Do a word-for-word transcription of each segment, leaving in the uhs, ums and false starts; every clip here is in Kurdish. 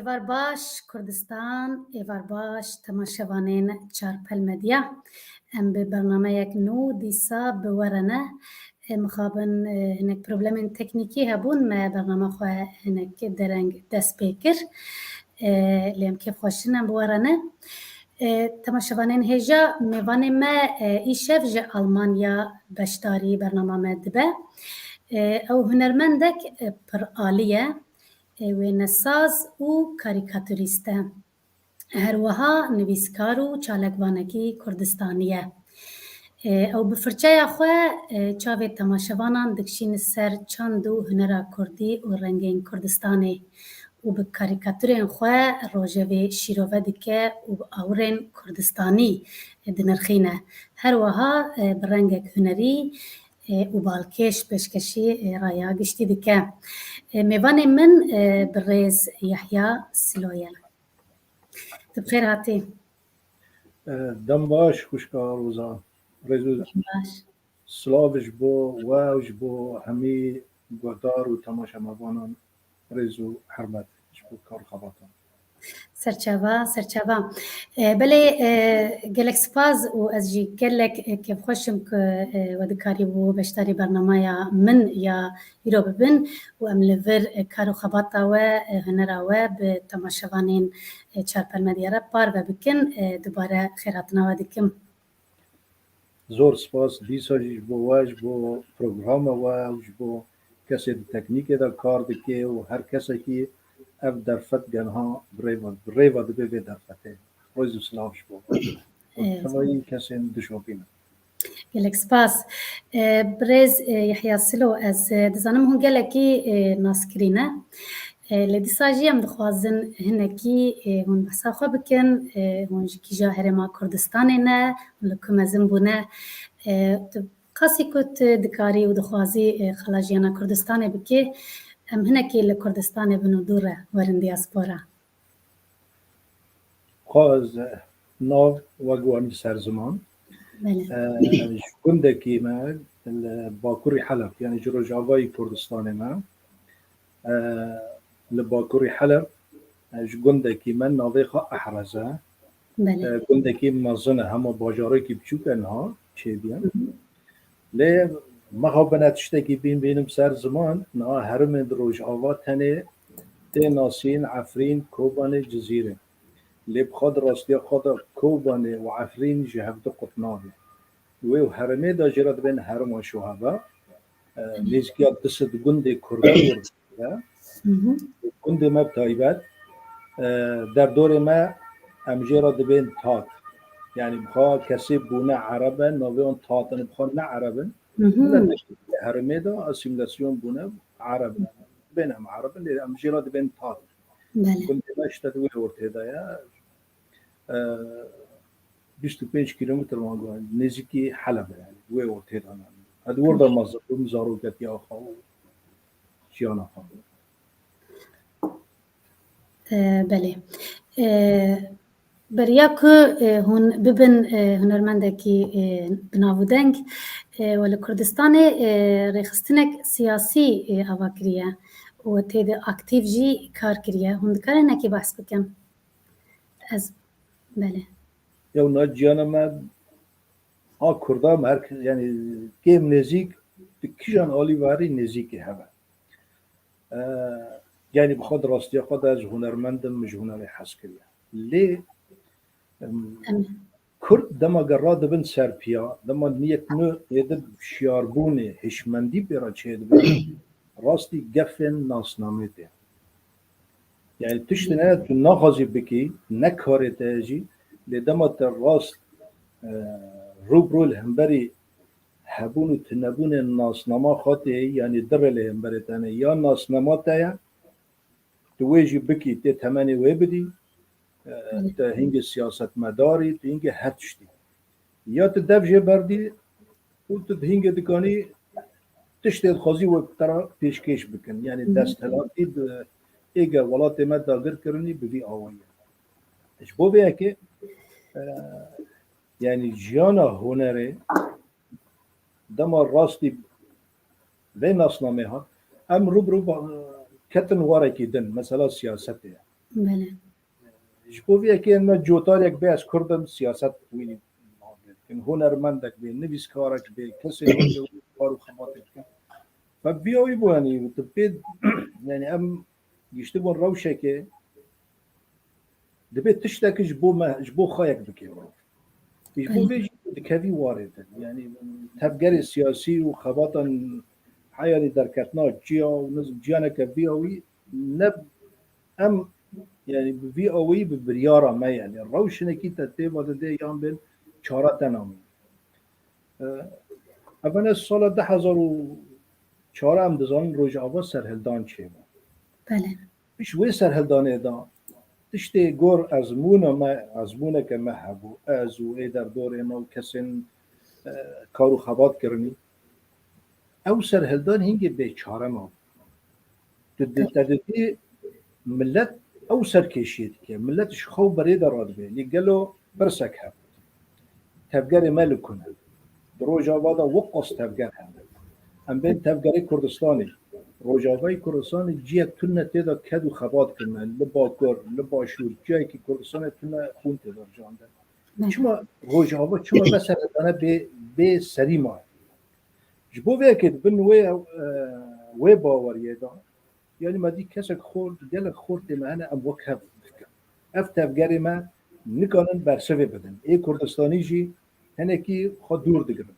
Êvar baş Kurdistan, êvar baş temaşevanên Çarpel Medya. Em bi bernameyek nû dîsa bi we re ne. Ê, mixabin, ê, hinek problemên teknîkî hebûn, me bernama xwe hinek dereng dest pê kir. Ê, lê em kêfxweş in em bi we re ne. Ê, temaşevanên hêja, mêvanê me, ê, îşev ji Almanya beşdarî bernama me dibe. Ê, ew hunermendek, ê, piralî ye. Ê, wênesaz û karîkaturîst e. Her wiha nivîskar û çalakvanekî Kurdistanî ye. Ê, ew bi firçeya xwe, ê, çavê temaşevanan dikişîne ser çand û hunera kurdî û rengên Kurdistanê û bi karîkaturên xwe rojevê şîrove dike û bi awirên Kurdistanî dinirxîne. Her wiha, ê, bi rengek hunerî, ê, û balkêş pêşkêşî, ê, raya giştî dike. Ê, mêvanê min, ê, birêz Yehya Silo ye. Tu bi xêr hatî. Dem baş xwişka Roza. Rêz û Dem baş. Silav ji bo we û ji bo hemî guhdar û temaşemevanan rêz û hurmet ji bo kar û xebatan. Serçava, serçava. E, belê, e, gelek spas û ez jî gelek, e, kêfxweş im ku, e, we dikarîbû beşdarî bernamaya min ya îro bibin û em li vir, e, kar û xebata we, e, hunera we bi temaşevanên, e, Çarpel Medya re parve bikin. E, dubare xêrhatina we dikim. Zor spas dîsa jî ji bo we, ji bo programa we û ji bo kesê di teknîkê de kar dike û her kesekî ev derfet genha bi rê ve, bi rê ve dibe vê derfetê. Rêz û silav ji bo we. Û Ê, temayî kesên dişopîne. Gelek spas. E, birêz, e, Yehya Silo, ez, e, dizanim hûn gelekî, e, naskirî ne. E, lê dîsa jî em dixwazin hinekî, e, hûn behsa xwe bikin, e, hûn ji kîja herêma Kurdistanê ne, hûn li ku mezin bûne. E, tu qasî ku tu dikarî û dixwazî, e, qala jiyana Kurdistanê bikî, em hinekî li Kurdistanê bin û dû re werin diaspora. Xwe ez, e, nav wek wan ser ziman. Belê. E, ji gundekî me li Bakurî Heleb, yani ji rojavayî Kurdistanê me, e, li Bakurî Heleb, e, ji gundekî me navê xwe Ehrez e. Belê. E, gundekî mezin e, hema bajarekî biçûk e niha çêbûye. Hı hı. Lê mixabine tiştekî bîn bînim ser ziman, niha herêmên di rojava tenê tê nasîn Efrîn, Kobanê, Cizîrê. Lê bi xwe di rastiya xwe de Kobanê û Efrîn ji hevdu qut nabê. Wê û herêmê de jê re dibên herêma Şoheba. E, nêzîkiya du sed gundê Kurda û Rûsya. Hı hı. Gundê me bi taybet, e, derdorê me em jê re dibên Tat. Yani bi xwe kesê bûne Ereb e, navê wan Tat in, bi xwe ne Ereb in. Hı hı. Herêmê de asîmîlasyon bûne Ereb in. Bên em Ereb in, lê em jê re dibên Tat. Belê. Gundê me işte di wê ortê de ye. E, bîst û pênc kîlometre wan got, nêzîkî Heleb e yani. Wê ortê de ne. Hadi orada mezin bûm, zaroketiya xwe û jiyana xwe. E, belê. E, beriya ku, e, hûn bibin, e, hunermendekî, e, bi nav û deng, e, we li Kurdistanê, e, rêxistinek siyasî, e, ava kiriye û tê de aktîf jî kar kiriye. Hûn dikarin hinekî behs bikin? Ez, belê. Ew na ciyana me a Kurda me her kes, yani kêm nêzîk, di kîjan alî verî nêzîkî hebe. E, yani bi xwe di rastiya xwe de ez hunermend im, min ji hunerê hez kiriye. Lê, em, Em. Kurd dema ge radibin ser piya, dema niyek nû êdib şiyarbûnê, hişmendî pê re çêdibe, rastî gefên nasnamê tê. Yani tiştine tu naxwazî bikî, ne karê te ye jî, lê dema te rast, e, rû bi rû li hemberî hebûn û tunebûnên nasnama xwe tê, yani dirê li hemberê te ne, ya nasnama te ye, tu wê jî bikî, tê temenê wê bidî, e, tu hingê siyasetmedarî, tu hingê her tiştî. Ya tu dev jê berdî û tu hingê dikanî tiştê dixwazî wek te re pêşkêş bikin. Yani desthilatî bi êge welatê me dagir kirinî bi vî awayî ye. Ji bo vê yekê, e, yani jiyana hunerê dema rastî vê nasnamê hat, em rû bi rû ba-, ketin warekî din, mesela siyasetê ye. Belê. Ji bo vê yekê me cotarek bê, ez Kurd im, siyaset wî dikin, hunermendek bê, nivîskarek bê, kesê kar û xebatê dikin. Ve vîya wî bû, yanî tu pê, yanî em giştibûn rewşekê, dibê tiştek ji bo me, ji bo xwe yek bike mirov. Ji bo vê jî dikevî warê de. Yanî tevgerê siyasî û xebatan heyalî derketina ciya û nizm ciyaneke vîya wî ne em, yanî bi vî awayî bi biryara me, yanî rewşinekî te tê ve didê yan bên çare te namîne. Evene sala du hezar û çar em dizanin Rojava serhildan çêbû. Belê. Piş wê serhildanê de tiştê gor ezmûna me, ezmûneke me hebû. Ez û ê derdorê me û kesên, e, kar û xebat kirinî. Ew serhildan hingê bêçare mabû. Tu di-, te didî millet ew serkêşiyê dike. Millet ji xew berê de radibê. Lê gelo pirsek hebû. Tevgerê me li ku ne? Di Rojava de wiqas tevger hene. Em bên tevgerê Kurdistanê. Rojavayê Kurdistanê ciyek tune tê de ked û xebat kirine. Li Bakur, li Başûr, ciyekî Kurdistanê tune xûn tê de rijandin. Çima Rojava, çima me serhildane bê, bê serî maye? Ji bo vê yekê di bin wê, e, wê baweriyê de, yanî me dî kesek xort, gelek xortê me hene, em wek hev dikin. Ev tevgerê me nikarin bersivê bidin. Ê Kurdistanî jî hinekî xwe dûr digirin.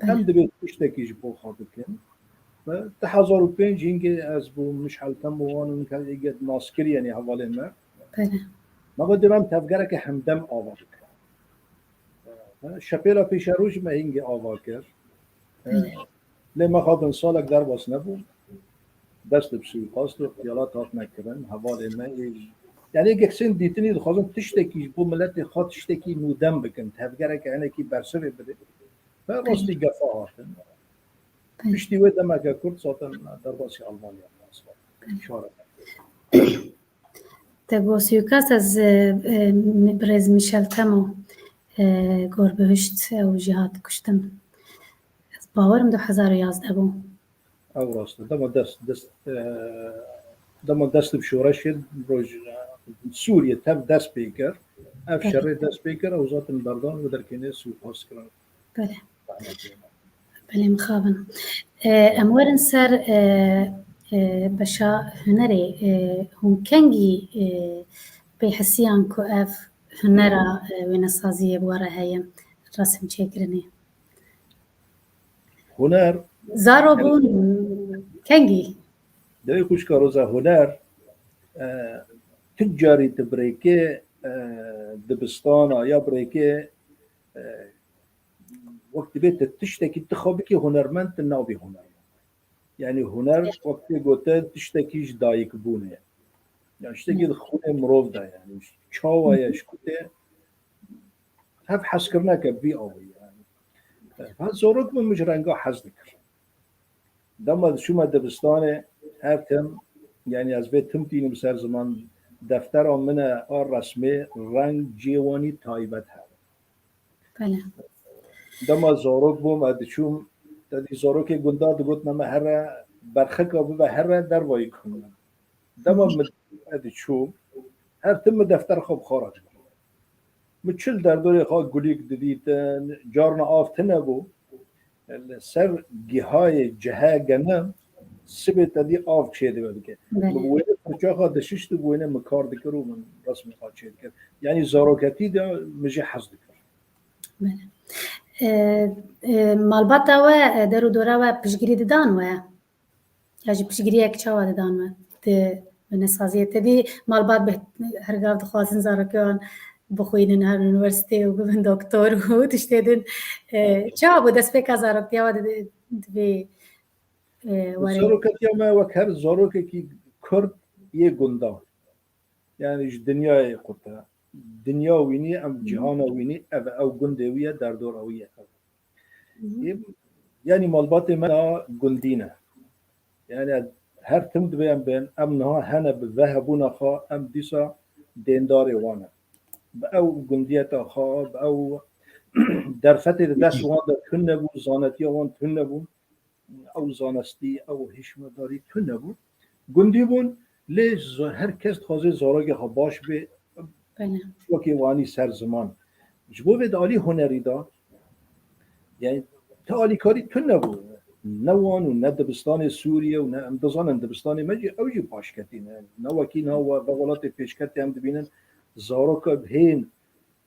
Em dibê tiştekî ji bo xwe bikin. Ve du hezar û pênc hingê ez bûm, Mişhel Temo wan û nika êged nas kiriyenî hevalên me. Belê. Me got, dê em tevgereke hemdem ava bikin. Şepêla pêşerojî me hingê ava kir. Lê me xwe bin salek derbas nebû. Dest bi suîqast û îxtiyalat hatine kirin. Hevalê me ê, yanî kesên dîtinî dixwazin tiştekî ji bo miletê xwe tiştekî nûdem bikin. Tevgereke hinekî bersivê bidin. Ve rastî gefa hatin. Piştî wê demeke kurt zaten derbasî Almanya bû. Şare. Te got suîkast, ez, e, e, birêz Michel Temo, e, gor bihişt, ew jî hat kuştin. Ez bawerim du hezar û yazdeh bû. Ew rast e. Dema dest, dest, e, dema dest bi şoreşê roj, e, Sûriye tev dest pê kir. Ev şerê dest pê kir, ew zaten berdan û derkênê suîkast kirin. Belê. Belê, mixabin. E, em werin ser, e, e, beşa hunerê. E, hûn kengî, e, pê hisiyan ku ev hunera, e, wênesaziyê bi we re heye, resim çêkirinê? Huner. Zaro bûn kengî? Dewê xwişka Roza, huner, e, tu carî tu birêkê, e, dibistana ya birêkê, e, wek dibê tu tiştekî tu xwe bikî hunermend, tu nabî hunermend. Yanî huner wek tê gotin tiştekî ji dayikbûnê ye. Yani tiştekî di xwînê mirov de ye. Yani çawa ye, ji ku tê, hev hezkirineke vî awayî yani. Ha, zarok min, min ji renga hez dikir. Dema diçûme dibistanê, her tim, yani ez vê tim tînim ser ziman, deftera min e a resmê, reng cihê wan î taybet hene. Belê. Dema zarok bûm, ez diçûm, te dî zarokê gundar digotin me here, berxika bibe here dervayî kun. Dema min ez diçûm, her tim min defter xwe bi xwe re dibû. Min çil derdorê xwe gulîk didîtin, carna av tune bû. Li ser gihayê cehe gene sibê te dî av çêdibe dike. Belê. Min bi wêne firça xwe dişişt û bi wêne min kar dikir û min resmê xwe çêdikir. Yanî zaroketî de min jê hez dikir. Belê. E, e, malbata we, e, der û dora we piştgirî didan we? Ya jî piştgiriyek çawa didan we? Di wênesaziyê te dî malbat bi her gav dixwazin zarokê wan bixwînin her unîversîteyê û bibin doktor û tiştê din. E, çawa bû destpêka zaroktiya we di, di vê, e, warê? Zaroketiya me wek her zarokekî Kurd yê gundan. Yani ji dinyayê qurte. Dinya wînî, em cîhana wînî, ev e, ew gundê wî ye, derdora wî ye. Hı hı. Ê, yanî malbatê me niha gundî ne. Yani her tim divê em bên, em niha hene bi vehebûna xwe, em dîsa dêndarê wan e. Bi ew gundiyeta xwe, bi ew derfetê di dest wan de tune bû, zanetiya wan tune bû. Ew zanestî, ew hişmedarî tune bû. Gundî bûn, Lê her kes dixwaze zarokê xwe baş bê, wekî wanî ser ziman. Ji bo vê di alî hunerî de, yani, ti alîkarî tune bû. Ne wan û ne dibistanê Sûriye û ne, em dizanin dibistanê me jî, ew jî paşketî ne. Ne wekî niha we-, ve welatê pêşketî em dibînin, zaroka hên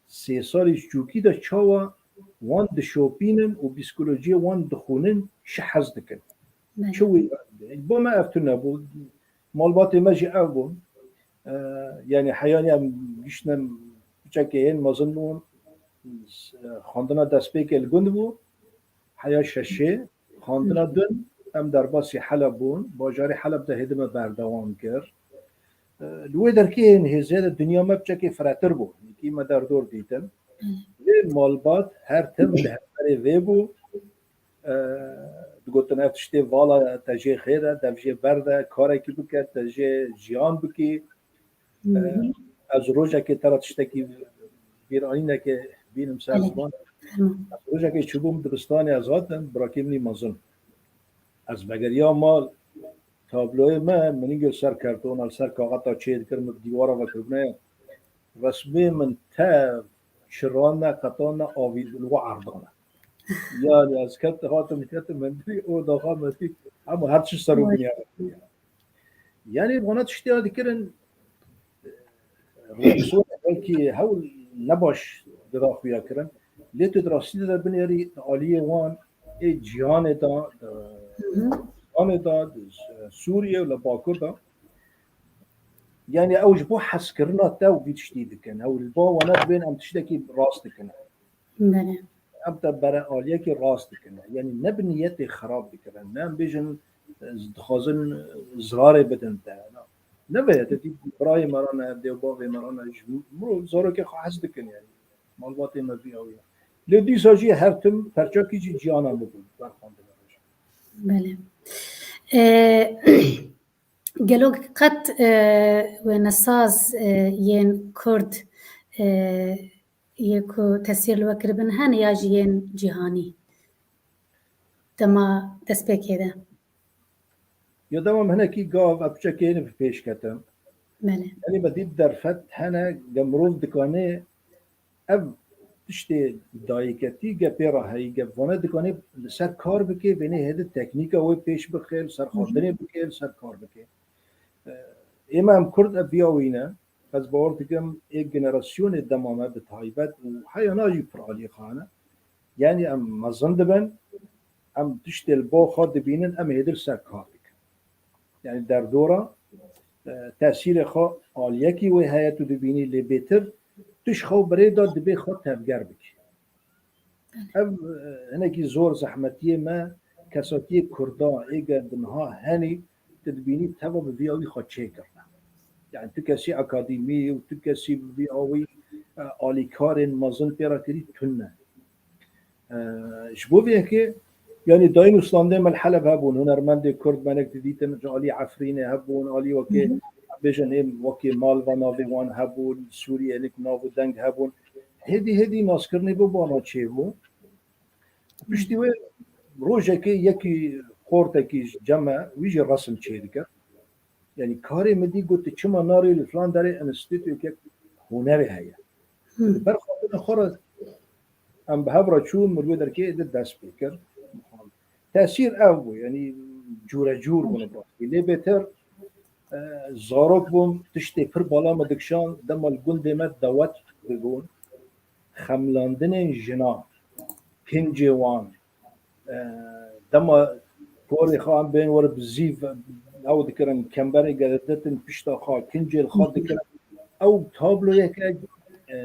sê salî çûkî de çawa wan dişopînin û psîkolojiyê wan dixwînin, çi hez dikin. Çi wî, bo me ev tune bû. Malbatê me jî ev bûn. E, yani heyanî em giştine piçekê hên mezin bûn. E, xwendina destpêkê li gund bû. Heya şeşê, xwendina din em derbasî Heleb bûn. Bajarê Heleb de hêdî me berdewam kir. E, li wê derkê hên hêzê de dinya me piçekê firetir bû. Yekî me derdor dîtin. Lê malbat her tim li hemberê vê bû. E, digotin ev tiştê vala te jê xêr e, dev jê berde, karekî bike, te jê jiyan bikî. E, ez rojekê te re tiştekî bîranînekê bînim ser ziman. Ez rojekê çûbûm dibistanê, ez hatim, birakê min î mezin. Ez vegeriya mal, tabloyê me, min îngil ser kartona, li ser kaxeta çê dikir, min bi dîwara vekiribûne. Resmê min tev çirane, qetane, avî li we erdane. Yani ez ket, hatim, ketim hundirî, oda xwe me dî, hema her çi ser û binyar. Yani vana tiştê dikirin, reaksiyona belkî hewl ne baş dida xuya kirin. Lê tu di rastî de binêrî di aliyê wan ê cîhanê de, di cîhanê de, di Sûriye û li Bakur de. Yani ew ji bo hezkirina te û vî tiştî dikin. Ew li ba wana dibên em tiştekî rast dikin. Belê. Em te bere aliyekî rast dikin. Yani ne bi niyetê xerab dikirin. Ne em bêjin, e, dixwazin, e, zirarê bidin te. Ne veye te dî birayê me re ne, dêw bavê me re ne. Ji mirov zarokê xwe hez dikin yani. Malbatê me vî awî ne. Lê dîsa jî her tim perçakî jî ciyana min bû. Berxwendina me jî. Belê. E, gelo qet, e, wênesaz, e, yên Kurd, e, yê ku tesîr li we kiribin hene ya jî yên cîhanî dema destpêkê de? Ya dema min hinekî gav ev piçekê hêne bi pêş ketim. Belê. Yanî me dît derfet hene ge mirov dikanê ev tiştê dayiketî ge pê re heyî ge vane dikanê li ser kar bike, vênê hêdî teknîka wê pêş bixe, li ser xwendinê bike, li ser kar bike. Ê me em Kurd ev viya wî ne. Ez bawer dikim ê generasyonê dema me bi taybet û heya na jî pir alî xane. Yani em mezin dibin, em tiştê li bo xwe dibînin, em hêdir ser kar dikin. Yani derdora, e, tesîrê xwe aliyekî wê heye tu dibînî lê bêtir tu ji xwe birê de dibê xwe tevger bikî. Ev, e, hinekî zor zehmetiyê me, kesatiyê Kurda, êger di niha henî, tu dibînî teva bi vî awî xwe çêkirine. Yani tu kesî akademî û tu kesî bi vî awî, e, alîkarên mezin pê re kirî tune. E, ji bo vê yekê, yani dayîn û standê me li Heleb hebûn, hunermendê Kurd me nek didîtin, ji alî Efrînê hebûn, alî wekê, bêjin êm wekê Malva navê wan hebûn, Sûriyê nik nav û deng hebûn. Hêdî hêdî naskirinê bi bana çêbû. Piştî wê rojekê yekî xortekî ji cem me wî jî resim çêdike. Yani karê min dî got, tu çima narê li filan derê enstîtûyeke hunerê heye? Li ber xwendina xwe re em bi hev re çûn, min wê derkê de dest pê kir. Tesîr ev bû, yani cûre cûr bûne bi rastî. Lê bêtir, e, zarok bûm, tiştê pir bala me dikişand, dema li gundê me dawet dibûn. Xemlandinên jinan, kincê wan, e, dema porê xwe em bên were bi zîv, ew dikirin, kemberê geriditin pişta xwe, kincê li xwe dikirin. Ew tabloyeke, e,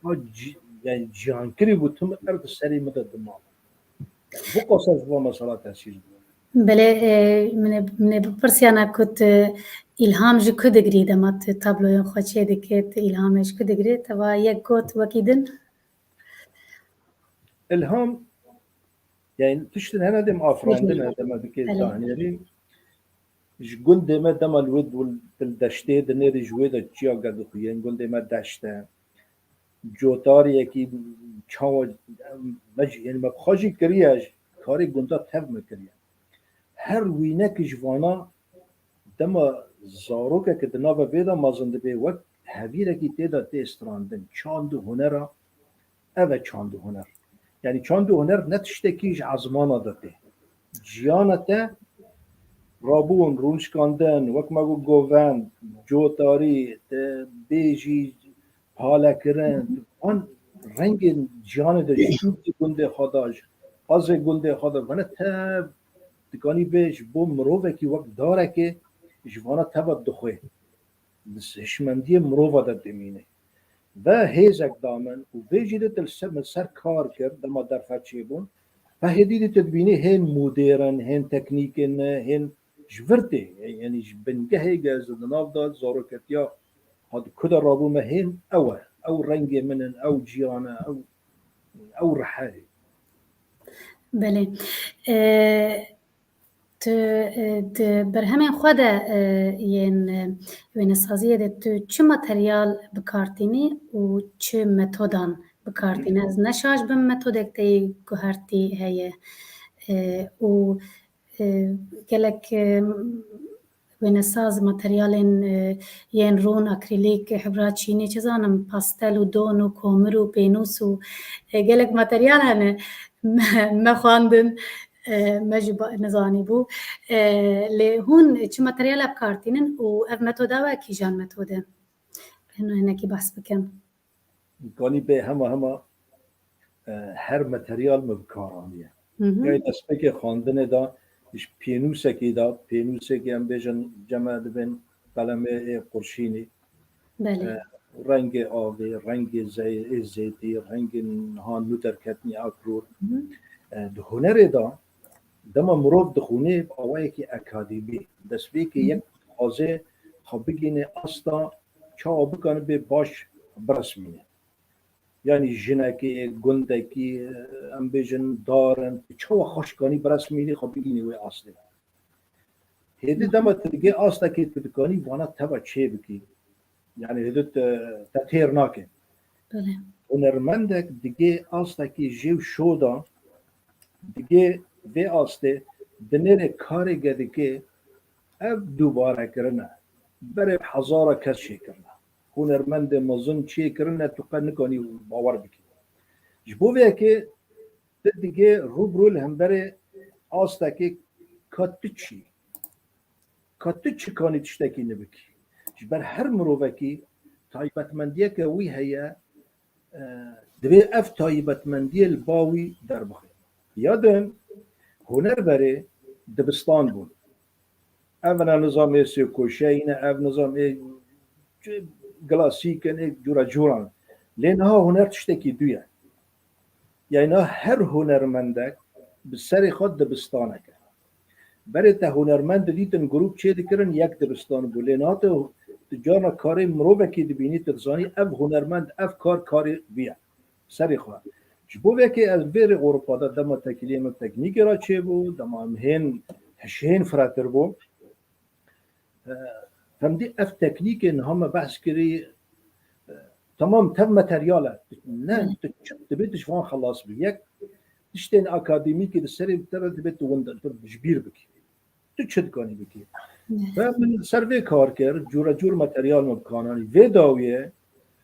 a ci-, yani cîhankirî bû, tim erd serê min de diman. Bu qasa ji bo mesela tesîr bû. Belê, e, min ê, min ê bipirsiya na ku tu îlham ji ku digirî dema tu tabloyên xwe çê dikî, tu îlhamê ji ku digirî? Te va yek got wekî din. Îlham, yani tiştin hene dem afirandin, dema dikê zahniyerî. Ji gundê me dema li wê dil deştê dinêrî ji wê de çiya gerdixuyen, gundê me deşt e. Cotariyekî çawa me jî, yani me bi xwe jî kiriye, karê gunda tev me kiriye. Her wînek ji vana dema zarokeke di nava vê de mezin dibe, wek hevîrekî tê de tê strandin. Çand û hunera, ev e çand û huner. Yanî çand û huner ne tiştekî ji ezmana de tê. Ciyana te rabûn, rûnişkandin, wek me got govend, cotarî, te bêjî, palekirin, an rengên ciyanê de ji sûdê gundê xwe de, ji qazê gundê xwe de, vana tev dikanî bê ji bo mirovekî wek darekê ji vana teva dixwê. Di hişmendiyê mirova de dimîne. Ve hêzek da min û vê jî de til ser, min ser kar kir, dema derfet çêbûn. Ve hêdî dî tu dibînî hên modern, hên teknîkên ne, hên ji vir tê. Yanî ji bingehê ge ez di nav de zaroketiya ha di ku de rabûme hên ew e. Ew rengê min in, ew ciyan e, ew, ew rihe ye. Belê. E, Tu, e, di berhemên xwe de, e, yên, e, wênesaziyê de tu çi materyal bi kar tînî û çi metodan bi kar tînî? Ez ne şaş bim, metodek te yê guhertî heye. E, û, e, gelek, e, wênesaz materyalên, e, yên rûn, akrîlîk, hibra çînî, çi zanim, pastel û don û komir û pênûs û, e, gelek materyal hene me, me xwendin. E, me jî ba-, nizanî bû. E, lê hûn çi materyala bi kar tînin û ev metoda we kîjan metode? Hino hinekî behs bikin. Ganî bê hema hema, e, her materyal min bi kar aniye. Hı hı. Yani destpêkê xwendinê de ji pênûsekê de, pênûsekê em bêjin cem e dibên qelemê ê qurşînî. Belê. E, rengê avê, rengê zey-, ê zêdî, rengên niha nû derketnî akror. Hı hı. E, di hunerê de dema mirov dixwîne bi awayekî akademî, destpêkê Hı hı. yek dixwaze xwe bigihîne asta çawa bikane bê baş biresmîne. Yanî jinekê, gundekî, em bêjin dar in, tu çawa xweş kanî biresmînî xwe bigihînî wê astê. Hêdî dema tu digê astekê tu dikanî vana teva çê bikî. Yanî hêdî te, te têr nake. Belê. Hunermendek digê astekî jê û şo da, digê vê astê dinêre karê ge dike, ev dubare kirine. Berê hezara kes çêkirine. Hunermendê mezin çêkirine, tu qe nikanî bawer bikî. Ji bo vê yekê tu digê rû bi rû li hemberê astekê ka tu çî, ka tu çi kanî tiştekî nivî bikî. Ji ber her mirovekî taybetmendiyeke wî heye, e, divê ev taybetmendiyê li ba wî derbixe. Ya din, hunerberê dibistan bûn. Ev ne nizam ê sêkoşeyî ne, ev nizam ê klasîk in, ê cûra cûran. Lê niha huner tiştekî dû ye. Yani niha her hunermendek bi serê xwe dibistanek e. Berê te hunermend didîtin grûp çê dikirin, yek dibistan bû. Lê niha tu, tu carna karê mirovekî dibînî, tu dizanî ev hunermend, ev kar karê wî ye. Serê xwe. Ji bo vekê ez vê rê Ewropa de dema tekiliyê min teknîkê re çêbû, dema em hên hişê hên firehtir bû. E, Hemdî ev teknîkê niha me behs kirî, e, temam tev materyal e. Ne, Hı. tu çi dibê tu ji van xelas bî. Yek tiştên akademîkê di serê te re dibê tu winda, tu ji bîr bikî. Tu çi dikanî bikî? Hı. Ve min ser vê kar kir, cûre cûr materyal min bi kar anî. Vê dawiyê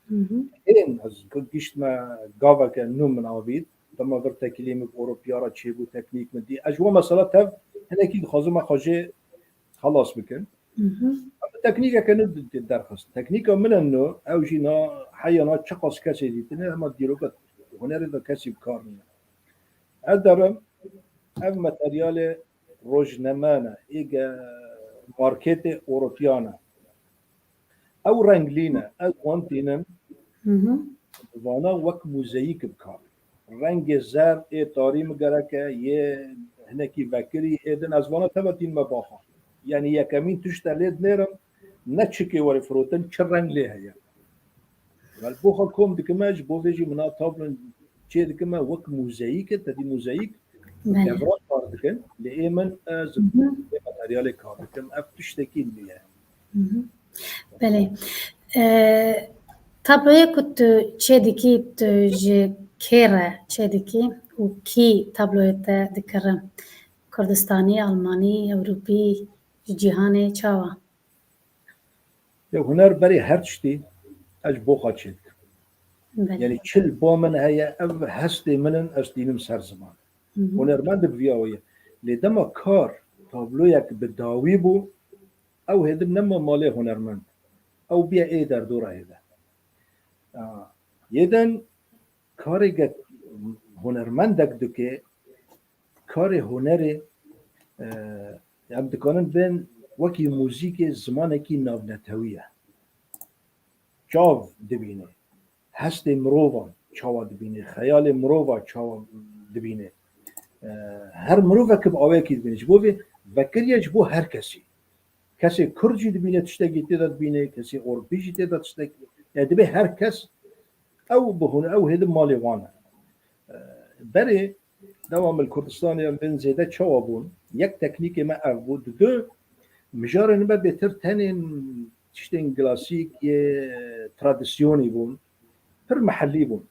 Hı hı. hên ez giştime gaveke nû min avît. Dema vir tekilî min Ewropiya re çêbû teknîk min dî. Ez ji we mesela tev hinekî dixwazim me xwe jê xelas bikin. Hı hı. Em teknîkeke nû di-, di-, derxist. Teknîka min e nû, ew jî na heya na çiqas kesê dîtine, hema dîroka hunerê de kesî bi kar nîne. Ez derim, ev materyalê rojneme ne, êge marketê Ewropiyan e. Ew renglîn e, ez wan tînim, Hı hı. vana wek muzeyîk bi kar. Rengê zer ê tarî min gerek e, yê hinekî vekirî ê din, ez vana teva tînime ba xwe. Yanî yekemîn tişt e lê dinêrim, ne çikê were firotin, çi reng lê heye. Wek bo xwe kom dikime, ji bo vê jî min a tablo çê dikime, wek muzeyîk e, tedî muzeyîk, Belê. devran kar dikin, lê ê min ez Hı hı. vê materyalê kar dikim, ev tiştekî nû ye. Hı hı. Belê. E, tabloyê ku tu çê dikî, tu ji kê re çê dikî û kî tabloyê te dikirin? Kurdistanî, Almanî, Ewropî, ji cîhanê çawa? Huner berê her tiştî ez ji bo xwe çêdikim. Belê. Yani çi li ba min heye, ev hestê min in, ez tînim ser ziman. Hı hı. Hunermend bi vî awayî. Lê dema kar, tabloyek bi dawî bû, ew hêdin nema malê hunermend. Ew bîye ê derdora hêde. A, yê din karê get hunermendek dike, karê hunerê, e, em dikanin bên wekî muzîkê zimanekî navnetewî ye. Çav dibîne. Hestê mirovan çawa dibîne, xeyalê mirova çawa dibîne. E, her mirovek bi awayekî dibîne. Ji bo vê vekiriye ji bo her kesî. Kesê Kurd jî dibîne tiştekî tê de dibîne, kesê Ewropî jî tê de tiştekî. Yani dibê her kes ew bi hune-, ew hêdin malê wan e. E, berê dewam li Kurdistanê em bên zêde çawa bûn? Yek teknîkê me ev bû. Di du mijarên me bêtir tenên tiştên klasîk yê tradisyonî bûn. Pir mihellî bûn.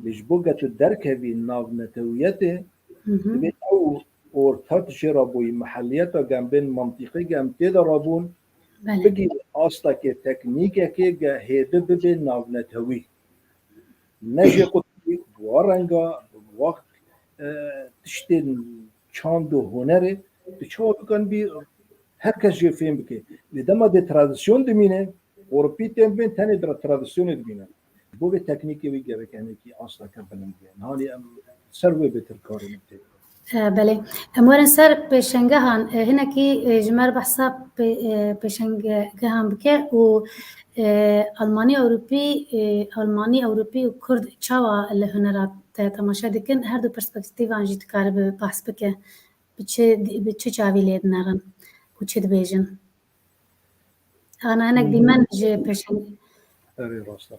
Lê ji bo ke tu derkevî navnetewiyetê, Hı hı. dibê ew orta tu jê re bûyî, mihelliyeta gem bên mantîqê gem tê de rabûn, Belê. bigî astakê teknîkekê ge hêdi bibe navnetewî. Ne jê qutbî, bi wa renga, bi wa, e, tiştên çand û hunerê, tu çawa bikan bî her kes jê fêm bike. Lê dema dê tradisyon dimîne, Ewropî tên bên tenê tra-, tradisyonê dibîne. Bo vê teknîkê wî gerek hinekî asteke bilind be. Nihanî em ser wê bêtir karê min tê. E, belê. Em werin ser pêşengehan. E, hinekî, e, ji me re behsa pê-, e, pêşengehan bike û, e, Almanî Ewropî, e, Almanî Ewropî û Kurd çawa li hunera te temaşe dikin? Her du perspektîvan jî dikaribe behs bike. Bi çi, bi çi çavî lê dinerin û çi dibêjin? Ana hinek Hmm. dîmen ji pêşeng- Erê, rast e.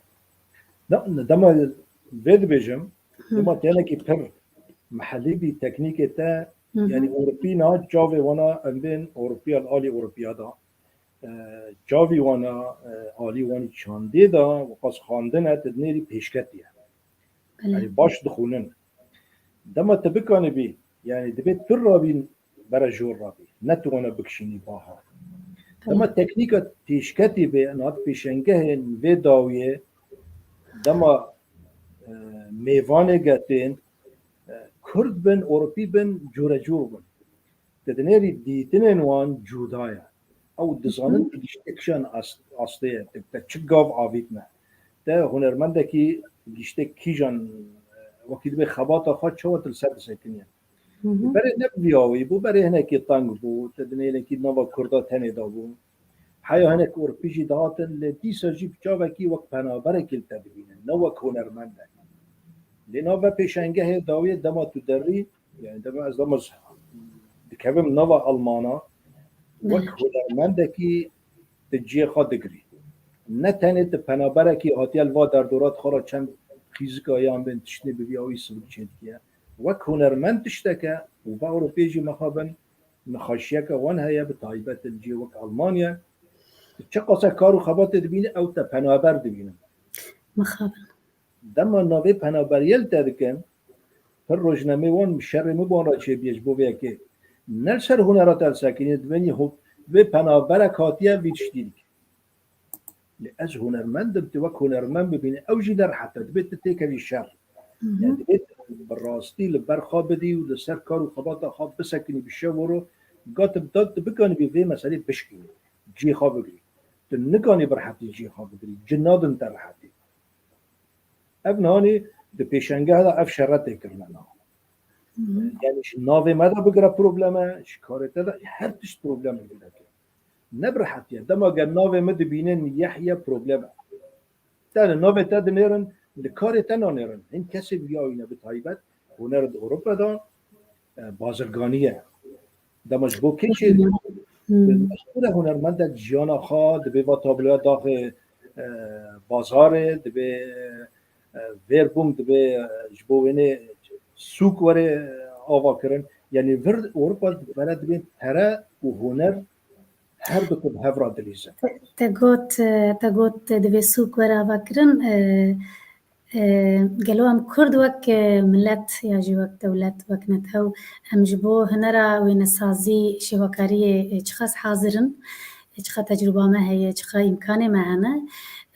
De-, dema vê dibêjim, Hı. dema tenekî pir mihellî bî teknîkê te, Hı hı. yani Ewropî na çavê wana em bên Ewropiya li alî Ewropiya da. E, çavî wana, e, alî wanî çandê da, û qas xwendin e, te dinêrî pêşketî ye. Belê. Yani baş dixwînin. Dema te bikanibî, yani dibê tu rabîn bere jor rabî. Ne tu wana bikişînî baha. Belê. Dema teknîka pêşketî bê, niha di pêşengehên vê dawiyê, dema, e, mêvanê getên, e, Kurd bin, Ewropî bin, curecûr bin. Te dinêrî dîtinên wan cuda ye. Ew dizanin Hı hı. tu giştek kîjan ast-, astê ye, te, te çi gav avîtine. Te hunermendekî giştek kîjan, e, wekî dibê xebata xwe çawa tu li ser disekiniye. Hı hı. Berê ne bi vî awayî bû, berê hinekî teng bû, te dinêrî hinekî nava Kurda tenê de bû. Heya hinek Ewropî jî dihatin, lê dîsa jî bi çavekî wek penaberekî li te dibînin, ne wek hunermendek. Lê nava pêşengehê dawiyê dema tu derî, yani dema ez dema z-, dikevim nava Almana, wek Belê. hunermendekî tu cihê xwe digirî. Ne tenê tu penaberekî hatiye li va derdora, tu xwe re çend xîzika yan bên tiştê bi vî awî sivik çêdikiye. Wek hunermend tişteke û va Ewropê jî mexabin nexweşiyeke wan heye, bi taybet li cihê wek Almanya. Tu çiqasa kar û xebatê dibînî, ew te penaber dibînin. Mixabin. Dema navê penaberiyê li te dikin, pir rojnameyê wan şerê min bi wan re çêbûye ji bo vê yekê. Ne li ser hunera te disekinî, dibênî ho-, vê penaberek hatiye vî tiştî dike. Lê ez hunermend im, tu wek hunermend bibîne, ew jî ne rehet e, dibê tu têkevî şer. Hı hı. Yani dibê tu bi rastî li ber xwe bidî û li ser kar û xebata xwe bisekinî bi şev û roj, ga tu bi dad tu bikanibî vê meselê bişkînî, cihê xwe bigirî. Tu nikanî bi rehetî cihê xwe bigirî, cih nadin te rehetî. Ev nihanî di pêşengeh de ev şere tê kirine niha. Hı hı. Yani ji navê me de bigire problem e, ji karê te de her tişt problem e gireke. Ne bi rehetî ye. Dema ger navê min dibînin Yehya problem e. Te li navê te dinêrin, li karê te nanêrin. Hin kesê bi vî awî ne bi taybet. Huner di Ewropa de, e, bazirganî ye. Dema ji bo kê çê Hmm. mecbûr e hunermendek jiyana xwe dibê va tabloya daxê, e, bazarê, dibê, e, Werbung, dibê, e, ji bo wênê sûk were ava kirin. Yani vir Ewropa bere dibên pere û huner her du ku bi hev re dilîzin. Te, te got, e, te got, e, divê sûk were ava kirin, e, e, gelo em Kurd wek, e, milet ya jî wek dewlet, wek netew, em ji bo hunera wênesazî, şêwekariyê, e, çiqas hazir in? çiqa tecrûba me heye, çiqa îmkanê me hene.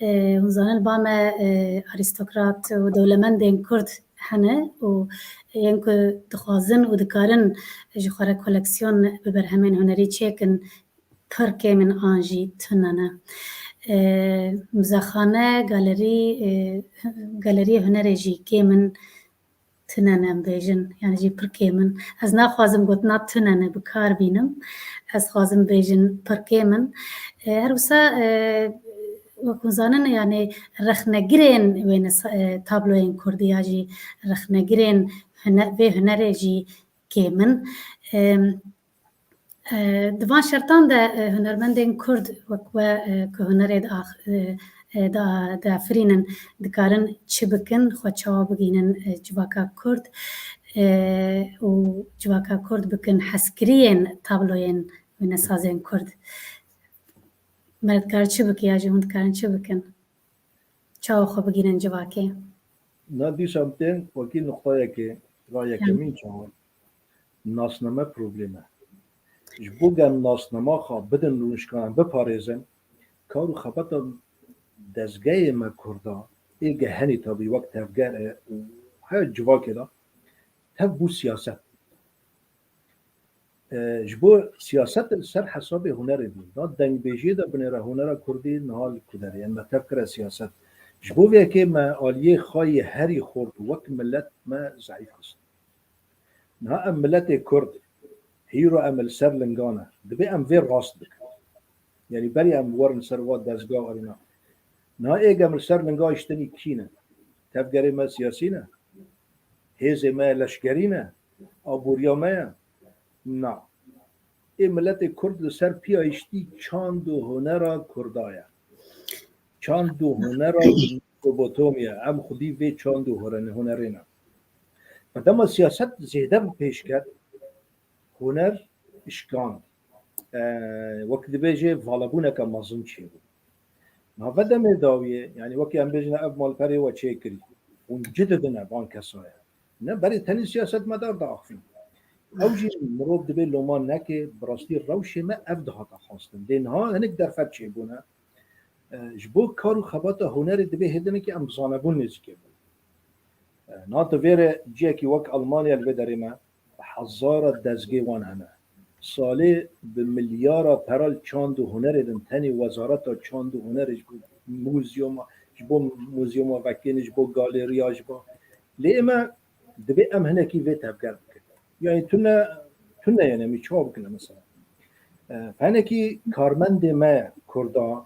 E, hûn zanin, ba me, e, arîstokrat û dewlemendên Kurd hene û yên ku dixwazin û dikarin ji xwe re koleksiyon bi berhemên hunerî çêkin, pir kêm in an jî tune ne. E, muzexane, galerî, e, galeriyê hunerê jî kêm in, tune ne em bêjin, yani jî pir kêm in. Ez naxwazim gotina tune ne bi kar bînim. Ez xwazim bêjin pir kêm in. E, her wisa, e, wek hûn zanin, yani rexnegirên wêne sa-, e, tabloyên kurdî ya jî rexnegirên hune-, vê hunerê jî kêm in. E, E, di van şertan de, e, hunermendên Kurd wek we, e, ku hunerê diax-, e, e, da-, diafirînin, dikarin çi bikin, xwe çawa bigihînin, e, civaka Kurd, e, û civaka Kurd bikin hezkiriyên tabloyên wênesazên Kurd? Me dikar çi bike ya jî hûn dikarin çi bikin? Çawa xwe bigihînin civakê? Na dîsa em tên wekî nuqtayekê, ra yekemîn çawa? Nasname probleme. Ji bo gel nasnama xwe bidin rûnişkan, em biparêzin, kar û xebata dezgehê me Kurda, ê gehenî tabî wek tevger e û her civakê de tev bû siyaset. E, ji bo siyaset li ser hesabê hunerê bû. Na dengbêjiyê de binêre hunera kurdî niha li ku derê ye, me tev kire siyaset. Ji bo vê yekê me aliyê xwe yê herî xurt wek milet me zeîf xist. Niha em miletê kurd, hîro em li ser linga ne. Dibê em vê rast bikin. Yanî berî em werin ser va dezga erîna. Niha êg em li ser linga hiştinî kî ne? Tevgerê me siyasî ne? Hêzê me leşkerî ne? Aboriya me ye? Na. Ê miletê kurd li ser piya hiştî çand û hunera kurda ye. Çand û hunera Mesopotamya. Em xwedî vê çand û hune-, hunerê ne. Dema siyaset zêde bi pêş ket, huner şikand. E, wek dibêje valabûneke mezin çêbû. Nava demê dawiyê, yani wekî em bêjin ev malperê we çêkirî. Hûn ci didine van kesaya. Ne berê tenê siyasetmedar diaxivîn. Ew jî mirov dibê loma neke, bi rastî rewşê me ev dihata xwestin. Lê niha hinek derfet çêbûne. E, ji bo kar û xebata hunerê dibê hêdinekî em zanebûn nêzîkê bin. E, na di vê re ciyekî wek Almanya li vê derê me, bi hezara dezgê wan hene. Salê bi milyara pera li çand û hunerê din, tenê wezareta çand û hunerê ji bo muzyoma, ji bo muzyoma vekênê, ji bo galeriya, ji bo. Lê eme dibê em hinekî vê tevger bikin. Yani tune, tune yani em ê çawa bikin mesela. E, hinekî karmendê me Kurda,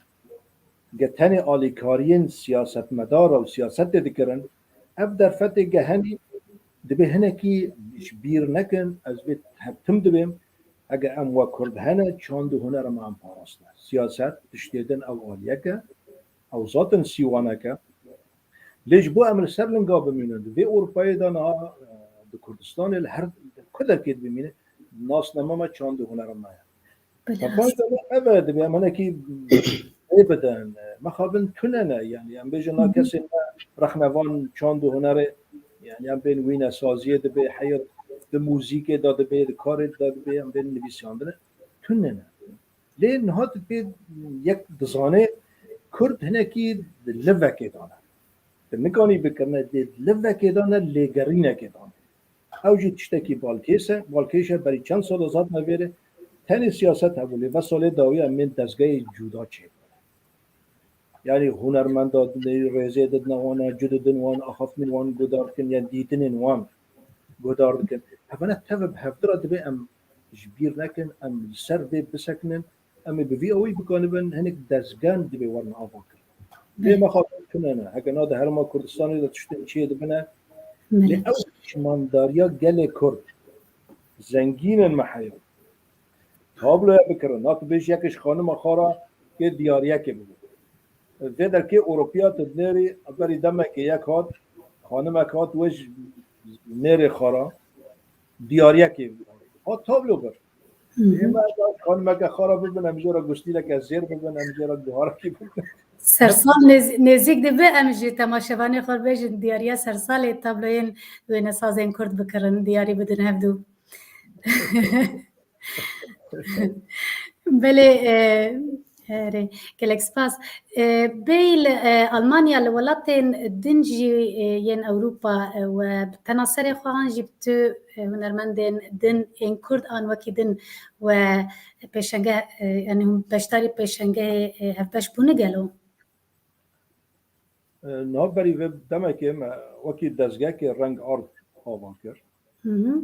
ge tenê alîkariyên siyasetmedara û siyasetê dikirin, ev derfetê gehenî dibê hinekî ji bîr nekin, ez vê hevtim dibêm, ege em we Kurd hene, çand û hunera me em parastine. Siyaset tiştê din ew aliyeke, ew zaten sîwaneke. Lê ji bo em li ser linga bimînin, di vê Ewropayê de niha, e, di Kurdistanê li her ku derkê dibimîne, nasname me çand û hunera me ye. Belê Sefan rast. Ev e, dibê em hinekî rê bidin. Mexabin tune ne, yani em bêjin na Hı hı. kesên me rexnevan çand û hunerê, yani em bên wîne saziyê dibê heyir, di muzîkê de dibê, di karê de dibê, em bên nivîsandine. Tune ne. Lê niha tu pê yek dizane Kurd hinekî di livekê de ne. Tu nikanî bikirine dê di livekê de ne, lêgerînekê de ne. Ew jî tiştekî balkês e. Balkêş e, berî çend sal ez hatime vêrê. Tenê siyaset hebû, lê ve salê dawî em bên dezgehê cuda çêbû. Yani hunermenda dinê rêzê didine wan, ci didin wan, axaftinên wan guhdar dikin, yani dîtinên wan guhdar dikin. Hevane teve bi hevdira dibê em ji bîr nekin, em li ser vê bisekinin, em ê bi vî awî bikanibin, hinek dezgen dibê werin ava kirin. Lê Belê. mexabin tune ne. Heke na di Herêma Kurdistanê de tiştin çê dibine. Lê Belê. ew pişmandariya gelê Kurd zengîn in me heya. Tabloya bikirin. Na tu bêjî yek ji xanima xwe re kê diyariyekê bibe. Vê derkê Ewropiya tu dinêrî, berî demekê yek hat, xanimek hat wê ji nêrê xwe re diyariyekê hat tablo bir. Hı hı. Ême xanimeke xwe re bibin, em jê re gustîleke zêr bibin, em jê re guharekî bibin. Sersal nêz-, nêzîk dibe, em ji temaşevanê xwe bêjin diyariya sersalê tabloyên wênesazên Kurd bikirin, diyarî bidin hevdû. Belê, e, erê, gelek spas. E, bêyî li, e, Almanya li welatên din jî, e, yên Ewropa, e, we bi tena serê xwe an jî bi tu, e, hunermendên din ên Kurd an wekî din we pêşenge, e, yanî hûn beşdarî pêşengehê, e, hevbeş bûne gelo? E, niha berî vê demekê me wekî dezgehekê Reng Ard ava kir. Hı hı.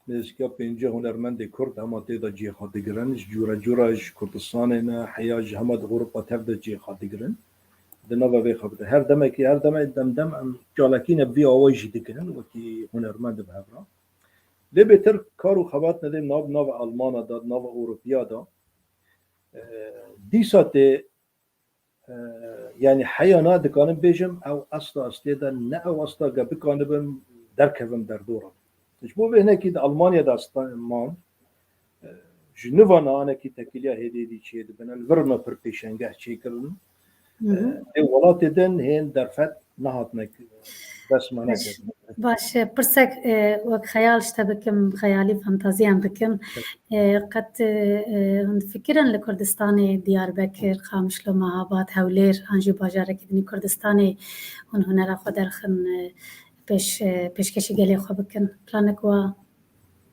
Nêzîka pêncî hunermendê Kurd hema tê de cihê xwe digirin, ji cûre cûre ji Kurdistanê ne, heya ji hema di Ewropa tev de cihê xwe digirin. Di nava vê xebitê. Her demekî, her demê dem dem em çalakî ne vî awayî jî dikin, wekî hunermend bi hev re. Lê bêtir kar û xebat nedê nav, nava Almana de, nava Ewropiya de. E, dîsa tê, e, yanî heya na dikanim bêjim, ew asta astê de ne ew asta ge bikanibim derkevim derdora. Ji bo vê hinekî di Almanya de asta man, e, ji niva nanekî tekiliya hêdî hêdî çêdibin. Li vir me pir pêşengeh çêkirin. Hı hı. E, ê welatê din hên derfet nehatine ki-, dest me nekir. Baş, e, pirsek, e, wek xeyal ji te bikim, xeyalî fantaziyan bikim. Evet. E, qet, e, e, hûn difikirin li Kurdistanê Diyarbekir, Qamişlo, Mehabad, Hewlêr, an jî bajarekî dinî Kurdistanê hûn hunera xwe derxin, e, pêş, e, pêşkêşî gelê xwe bikin? Planek wa,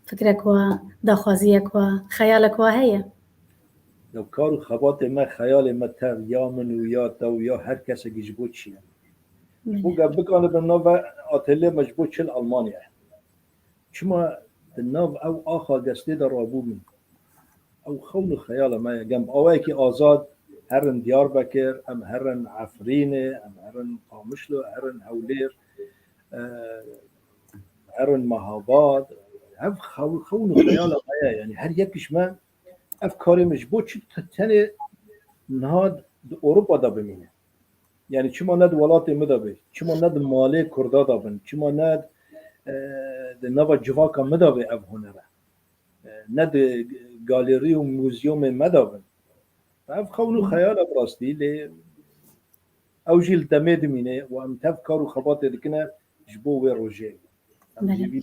fikrek wa, daxwaziyek wa, xeyalek wa heye? Ya kar û xebatê me, xeyalê me tev, ya min û ya te û ya her kesekî ji bo çi ye? Ji bo Belê. Gel bikanibin nava ateliê me ji bo çi li Almanya ye? Çima di nav ew axa destê de rabûbûn? Ew xewn û xeyala me ye. Gem awayekî azad herin Diyarbekir, em herin Efrînê, em herin Qamişlo, herin Hewlêr, e, herin Mehabad. Ev xew-, xewn û xeyala me ye. Yanî her yek ji me ev karê min ji bo çi te-, tenê niha di Ewropa de bimîne? Yanî çima ne di welatê min de be? Çima ne di malê Kurda de bin? Çima ne, e, di nava civaka min de be ev hunere? E, ne di galerî û muzyomê me de bin? Ev xewn û xeyal e bi rastî, lê ew jî li demê dimîne û em tev kar û xebatê dikine ji bo wê rojê. Em Belê. jî vî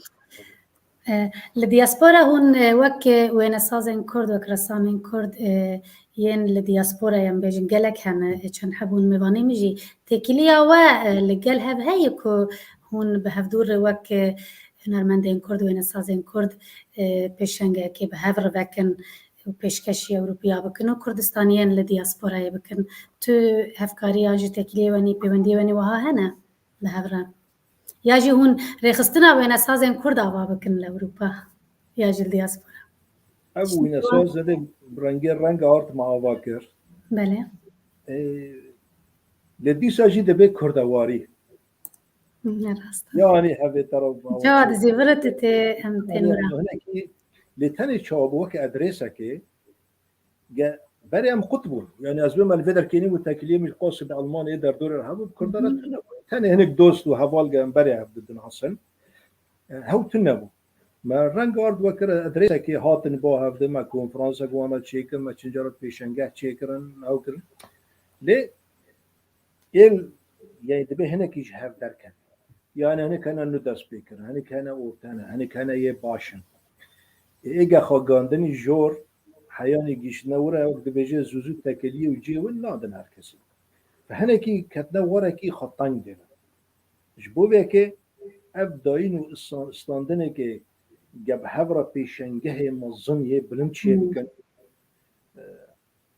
E, li diaspora hûn, e, wek, e, wênesazên Kurd, wek ressamên Kurd, e, yên li diasporayê, em bêjin, gelek hene, e, çend heb hûn mêvanê min jî. Têkiliya we, e, li gel hev heye ku hûn bi hevdû re wek, e, hunermendên Kurd, wênesazên Kurd, e, pêşengekê bi hev re vekin û pêşkêşî Ewropiya bikin û Kurdistaniyên li diasporayê bikin? Tu hevkariya jî têkiliyê we nî, pêwendiyê we nî wiha hene bi hev re? Ya jî hûn rêxistina wênesazên Kurd ava bikin li Ewropa ya jî li diaspora? Ev wênesaz zedê rengê Reng Ard me ava kir. Belê. Ê, lê dîsa jî dibe kurdewarî. Ne rast e. Yanî hevê te re Ca dizî vir e, tu tê em tên Yanî wira. Hinekî lê tenê çawa bû weke adresekê, Ge-, berê em qut bûn. Yanî ez bême li vê derkênî û tekiliyê min qasî di Almanyayê derdorê re hebû, bi Kurdan re tune bû. Tenê hinek dost û heval ge em berê hev didinasin. E, hew tune bû. Me Reng Ard wekir adresekê hatin ba hevdê me konferansek wana çêkir, me çinca re pêşengeh çêkirin, hew kirin. Lê êl, yanî dibe hinekî ji hev derkevin. Yani hinek hene nû dest pê kirin, hinek hene orte ne, hinek hene yê baş in. Ê, êge xwe gandinî jor, heyanî gihîştine wir e, wek dibêje zûzû tekeliyê û cihê win nadin her kesî. Ve hinekî ketine warekî xwe teng dêne. Ji bo vê yekê ev dayîn û istan-, standinekê ge bi hev re pêşengehê mezin yê bilind çê Hmm. bikin. E,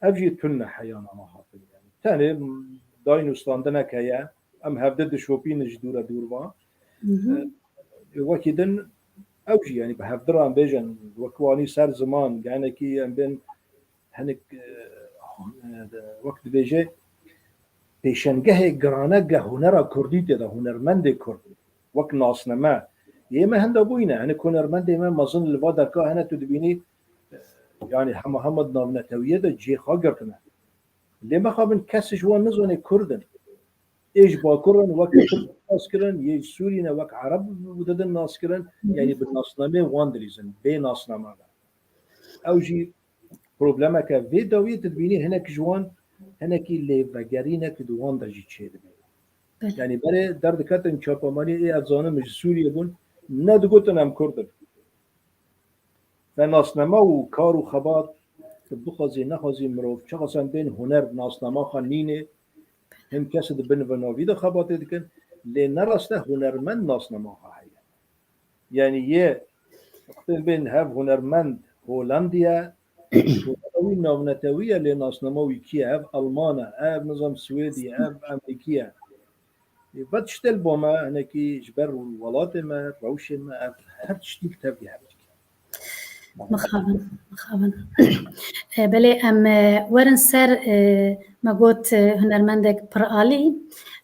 Ev jî tune heyana me hatin. Yani. Tenê dayîn û standinek heye. Em hevde dişopînin ji dûre dûr ve. Hı hı. E, wekî din ew jî yani bi hevdiran bêjin, wek wanî ser ziman, genekî em bên hinek, e, e, wek dibêje pêşengehê girane ge hunera kurdî tê de, hunermendê kurd. Wek nasname. Yê me henda bûyne. Hinek hunermendê me mezin li va derka hene tu dibînî, e, yani hema hema di navnetewiyê de cihê xwe girtine. Lê mexabin kes ji wan nizane kurd in. Ê ji Bakur in wek Tirk nas kirin, yê ji Sûrî ne wek Ereb didin nas kirin, yani bi nasnameyê wan dilîzin, bê nasname ne. Ew jî problemeke vê dawiyê tu dibînî hinek ji wan hinekî lêvegerînek di wan de jî çêdibe. Belê. Yani berê derdiketin çapemaniyê ê ez zanim ji Sûriyê bûn, nedigotin em kurd in. Ve nasname û kar û xebat bixwazî nexwazî mirov çiqas em bên huner nasnama xwe nînê, hin kes di bin ve navî de xebatê dikin, lê ne rast e hunermend nasnama xwe heye. Yanî yê wextên bên hev hunermend Holandiye, hunermend wî navnetewî ye, lê nasnama wî kî ye? Ev Alman e, ev nizam Swêdî ye, ev Emerîkî ye. Ê, ve tiştê li bo me, hinekî ji ber welatê me, rewşê me, ev her tiştî li tevî hev dike. Mixabin, mixabin. E, belê em, e, werin ser, e, me got, e, hunermendek pir alî,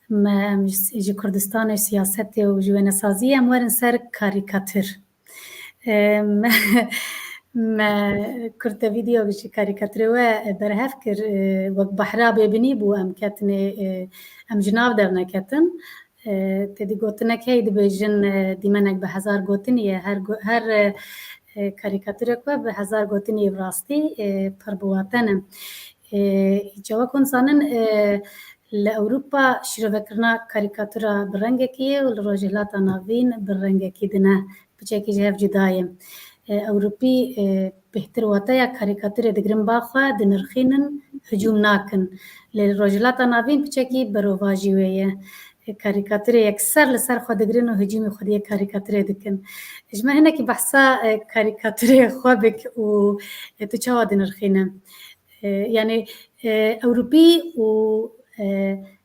me, em ji, ji Kurdistanê, siyasetê û ji wênesaziyê em werin ser karîkatûr. Em, me kurte vîdeo ji karîkatûrê we berhev kir, e, wek behra bêbinî bû, em ketinê, e, em ji nav derneketin. E, têdî gotinek heye dibêjin, e, dîmenek bi hezar gotinî ye. Her go-, her, e, e, karîkatûrek we bi hezar gotinî ye, bi rastî, e, pir bi wate ne. E, îca wek hûn zanin, e, li Ewropa şîrovekirina karîkatûra bi rengekî ye û li Rojhilata Navîn bi rengekî din e. Piçekî ji hev cuda ye. E, Ewropî, e, bêhtir wateya karîkatûrê digirin ba xwe, dinirxînin, hicûm nakin. Lê li Rojhilata Navîn piçekî berovajî wê ye. E, karîkatûrê yekser li ser xwe digirin û hicûmê xwediyê karîkatûrê dikin. Ji me hinekî behsa, e, karîkatûrê xwe bik û, e, tu çawa dinirxîne? E, yanî, e, Ewropî û, e,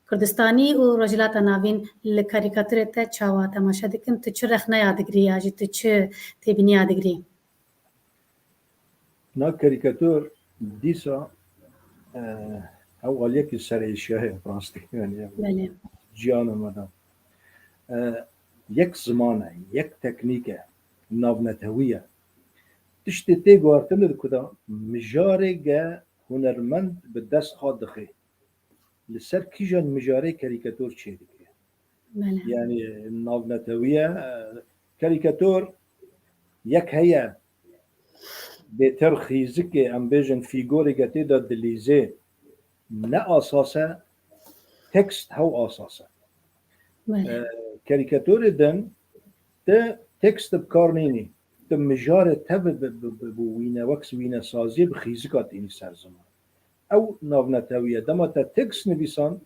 Kurdistanî û Rojhilata Navîn li karîkatûrê te çawa temaşe dikin? Tu çi rexneya digirî ya jî tu çi têbîniya digirî? Na karîkatûr dîsa, e, ew aliyekî serêşiya ye, rastî, yanî, Belê. Ciyana me de. E, yek ziman e, yek teknîk e, navnetewî ye. Tiştê tê guhartin di ku de mijarê ge hunermend bi dest xwe dixê. Li ser kîjan mijarê karîkatûr çêdike? Belê. Yanî navnetewî ye, e, karîkatûr yek heye, bêtir xîzikê, em bêjin fîgorê ge tê de dilîzê, ne asas e, tekst hew asas e. Belê. E, karîkatûrê din te tekst bi kar nînî, te mijarê te bi, bi, bi, bi, bi wîne, wek wînesaziyê bi xîzika tînî ser ziman. Ew navnetewî ye. Dema te tekst nivîsan,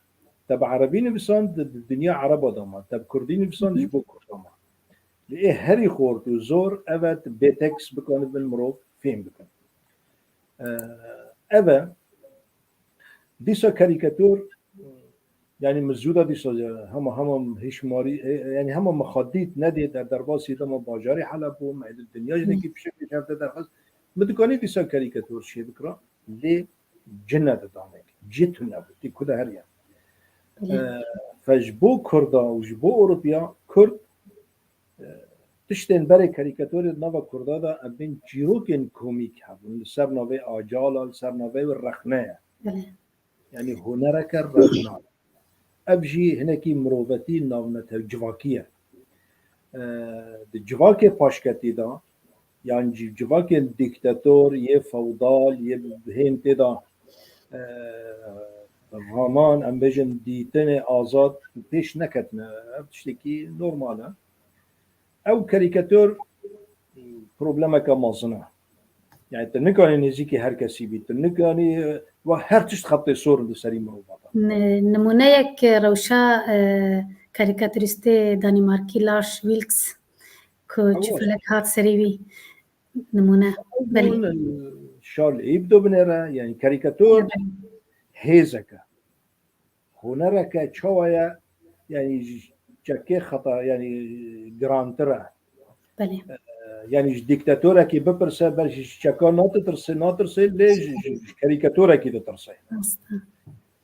te bi erebî nivîsan, di, di dinya ereba de ma. Te bi kurdî nivîsan, Hı hı. ji bo kurda ma. Lê ê herî xort û zor ev e, tu bê tekst bikanibin mirov fêm bikin. Ee, ev e. Dîsa karîkatûr, yanî min zû de dîsa hema, hema hişmarî, e, yanî hema min xwe dît nedê der derbasî dema bajarê Helebû, me li dinya Hı. jinekî pişekê ji hev de derxist. Min dikanî dîsa karîkatûr çê bikira, lê cine didanek, cî tune bû, tê ku de heriya. Belê. Ee, fe ji bo Kurda û ji bo Ewropiya, Kurd, e, tiştên berê karîkatorê di nava Kurda de em bên çîrokên komîk hebûn, li ser navê Acala, li ser navê wê rexne ye. Belê. Yanî hunereke rexna. Ev jî hinekî mirovetî navnetew civakî ye. E, di civakê paşketî de, yan jî civakên dîktator, yê fewdal, yê hên tê de, e, raman, em bêjin dîtinê azad pêş neketine. Ev tiştekî normal e. Ew karîkator problemeke mezin e. Yani tu nikanî nêzîkî her kesî bî. Tu nikanî, e, we her tişt xebtê sor in di serî mirovan de. Ni-, nimûneyek rewşa, e, karîkaturîstê Danîmarkî Lars Vilks ku Ew çi felek hat serî wî. Nimûne. Ew Belê. bûn, e, Charles Hebdo binêre, yani karîkator Belê. hêzeke. Hunereke çawa ye? Yani ji çekê xeta, yani girantir e. Belê. E, yani ji dîktatorekî bipirse, belkî ji çeka natitirse, natirsê, lê ji, ji, ji karîkatorekî ditirse. Rast e.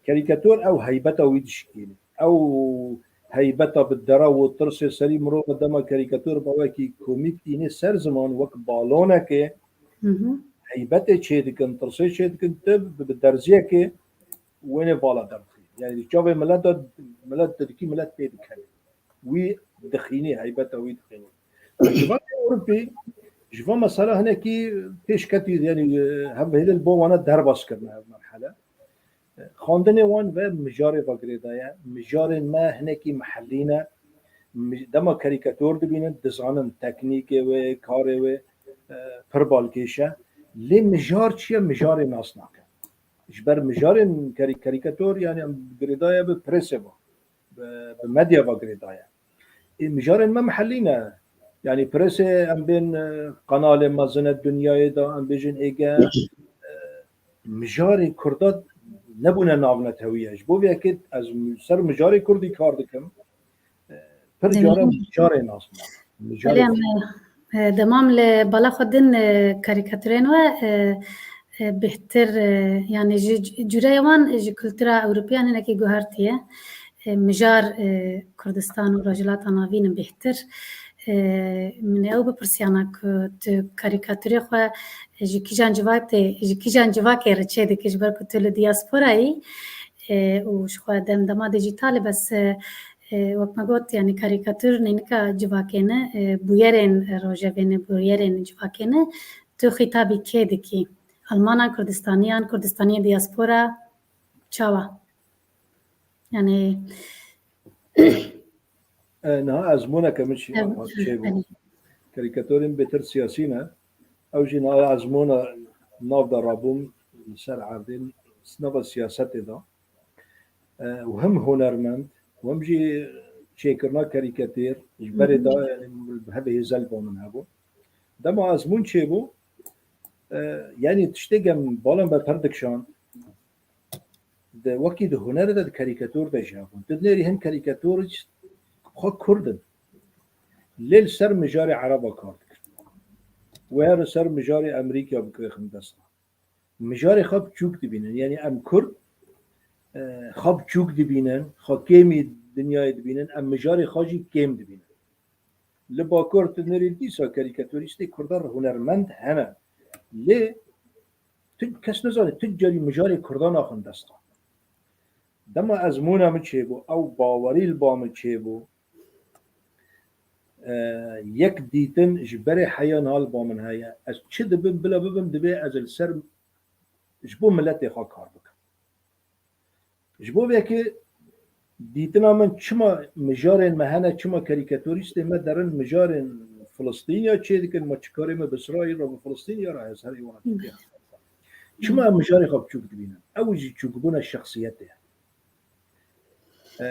Karîkator ew heybeta wî dişikîne. Ew heybeta bi dera û tirsê serî mirov e, dema karîkator bi wekî komîk tîne ser ziman, wek balonekê Hı hı. heybetê çê dikin, tirsê çê dikin, tu bi, bi derziyekê wênê vala derdixî. Yani di çavê milet de, milet didikî, milet pê dikevê. Wî dixînî, heybeta wî dixînî. Civakê Ewropî, ji van mesela hinekî pêş ketî, yani, e, hev hêdî li bo wana derbas kirine ev merhele. E, xwendinê wan ve mijarê ve girêdaye. Mijarên me hinekî mihellî ne. Mi-, dema karîkator dibînin, dizanin teknîkê wê, karê wê, e, pir balkêş e. Lê mijar çi ye? Mijarê nas nake. Ji ber mijarên karî-, karîkator, yani em girêdaye bi presê ve, bi, bi medya ve girêdaye. Ê, mijarên me mihellî ne. Yani presê em bên, e, kanalê mezin e dinyayê de, em bêjin êge, e, mijarê Kurda nebûne navnetewî ye. Ji bo vê yekê ez ser mijarê Kurdî kar dikim. E, pir Demî. Cara mijarê nas nake. Mijarê Belê, em, e, demam li bala xwe din, e, karîkaturên we, e, e, bêhtir, e, yani ji c-, cûreya wan ji kultura Ewropiyan hinekî guhertiye. E, mijar, e, Kurdistan û Rojhilata Navîn in bêhtir. E, min ê ew bipirsiya na ku tu karîkaturê xwe ji kîjan civak tê, ji kîjan civakê re çêdikî, ji ber ku tu li diasporayî, e, û ji xwe dem dema dîjîtal e, bes, e, e, wek me got, yani karîkatur neynika civakê ne, e, bûyerên rojevê ne, bûyerên civakê ne. Tu xîtabî kê dikî? Almanan, Kurdistaniyan, Kurdistaniyên diaspora, çawa? Yani E, niha ezmûneke min çê-, Evet, çêbû. Evet. Karîkatorên bêtir siyasî ne. Ew jî niha ezmûna nav de rabûm li ser erdên, nava siyasetê de. E, û him hunermend, û him jî çêkirina karîkatîr, ji berê de, yani, bi hevê hêzel ba min hebû. Dema ezmûn çêbû, e, yani tiştê gem balan be pir dikşand. Di, wekî di hunerê de, di karîkator de jî hebûn. Tu dinêrî hin karîkator xwe Kurd in. Lê li ser mijarê Ereba kar dikin. Wê li ser mijarê Amerîka bikirêxin dest xwe. Mijarê xwe biçûk dibînin. Yani em Kurd, e, xwe biçûk dibînin, xwe kêmî dinyayê dibînin, em mijarê xwe jî kêm dibînin. Li Bakur tu nirî dîsa karîkatorîstê Kurda re hunermend hene. Lê tu kes nizane, tu carî mijarê Kurda naxin dest xwe. Dema ezmûna min çêbû, ew bawerî li ba min çêbû, e, yek dîtin ji berê heya niha li ba min heye. Ez çi dibim, bila bibim, divê ez li ser ji bo miletê xwe kar bikim. Ji bo vê yekê dîtina min çima mijarên me hene, çima karîkatorîstên me derin mijarên Filistîniya çêdikin, ma çi karê me bi Îsraîl re, bi Filistîniya re heye, her êwana Tirkiye. Çima em mijarê xwe biçûk dibînin? Ew jî çûkbûna şexsiyetê ye. E,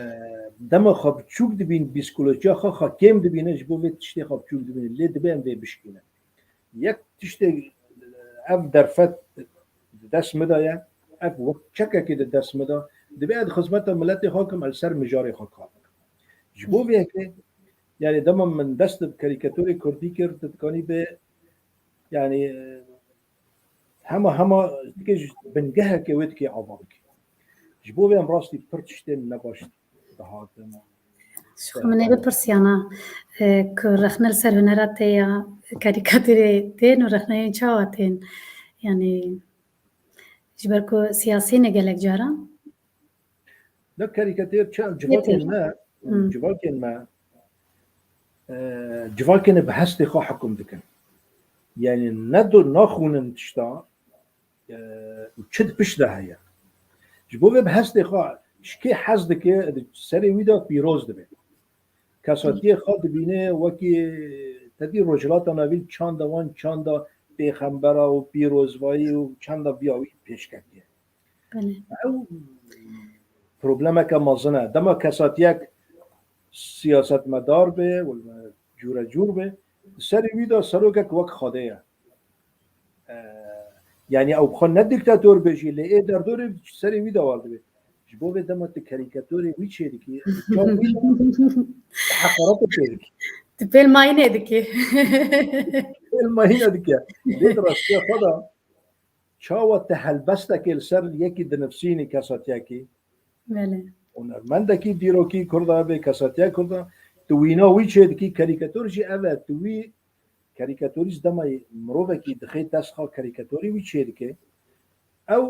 dema xwe biçûk dibîn, psîkolojiya xwe, xwe kêm dibîne, ji bo vê tiştê xwe biçûk dibîne. Lê divê em vê bişkînin. Yek tiştê, ev derfet di dest min de ye, ev wek çekekê di dest min de, divê ez xizmeta miletê xwe kim, ez li ser mijarê xwe kar bikim. Ji bo vê yekê, yani dema min dest bi karîkatorê kurdî kir, tu dikanî bê, yani, hema, hema dikê ji bingehekê wê dikê ava bikî. Ji bo vê em rastî pir tiştên nebaş dihatin. Ji xwe min ê bipirsiya na, e, ku rexne li ser hunera te ya karîkaturê tên û rexneyên çawa tên? Yani, ji ber ku siyasî ne gelek caran? Ne karîkatur, çi civakên me, Hmm. civakên me, e, civakên bi hestê xwe hukm dikin. Yani ne do-, naxwînin tişta, e, û çi di pişt de heye. Ji bo vê bi hestê xwe ji kê hez dike, di serê wî de pîroz dibe. Kesatiyê xwe dibîne wekî te dî Rojhilata Navîn çanda wan çanda pêxembera û pîrozvayî û çanda viya wî pêşketiye. Belê. Ew problemeke mezin e. Dema kesatiyek siyasetmedar be, cûre cûr be, di serê wî de serokek wek Xwedê ye. E, yani ew xwe ne dîktator be jî, lê ê derdorê serê wî de war dibe. Ji bo vê dema tu karîkatorê wî çêdikî, çav wî de heqaretê pê dikî. Tu pêl mayînê dikî. Pêl mayîne dike. Lê di rastiya xwe de çawa tu helbestekê li ser yekî dinivsînî kesatiyekî? Belê. Hunermendekî dîrokî Kurda be, kesatiya Kurda, tu wîna wî çêdikî, karîkator jî ev e, tu wî karîkatorîst dema mirovekî dixê dest xwe karîkatorî wî çêdike, ew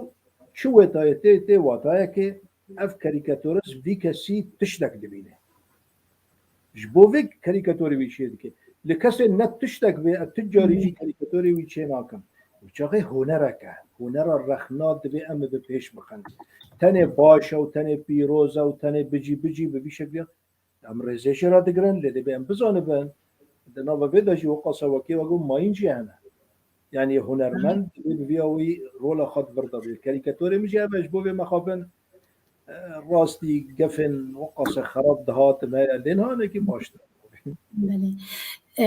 çi wetayê tê, tê watayekê, ev karîkatorist vî kesî tiştek dibîne. Ji bo vê karîkatorê wî çê dike. Li kesê ne tiştek vê, ez tu carî jî karîkatorê wî çê nakim. Û çaxê hunerek e. Hunera rexna divê em bi pêş bixin. Tenê baş e û tenê pîroz e û tenê bicî bicî bi vî şekliya em rêzê jê re digirin, lê divê em bizanibin, di nava vê de jî wek qasa wekê we got mayîn jî hene. Yani hunermend divê bi vîya wî rola xwe di vir de bê. Karîkatorê min jî ev e, ji bo vê mexabin, e, rastî gefên weqase xerab dihatin heye, lê niha hinekî baştir. Belê. E,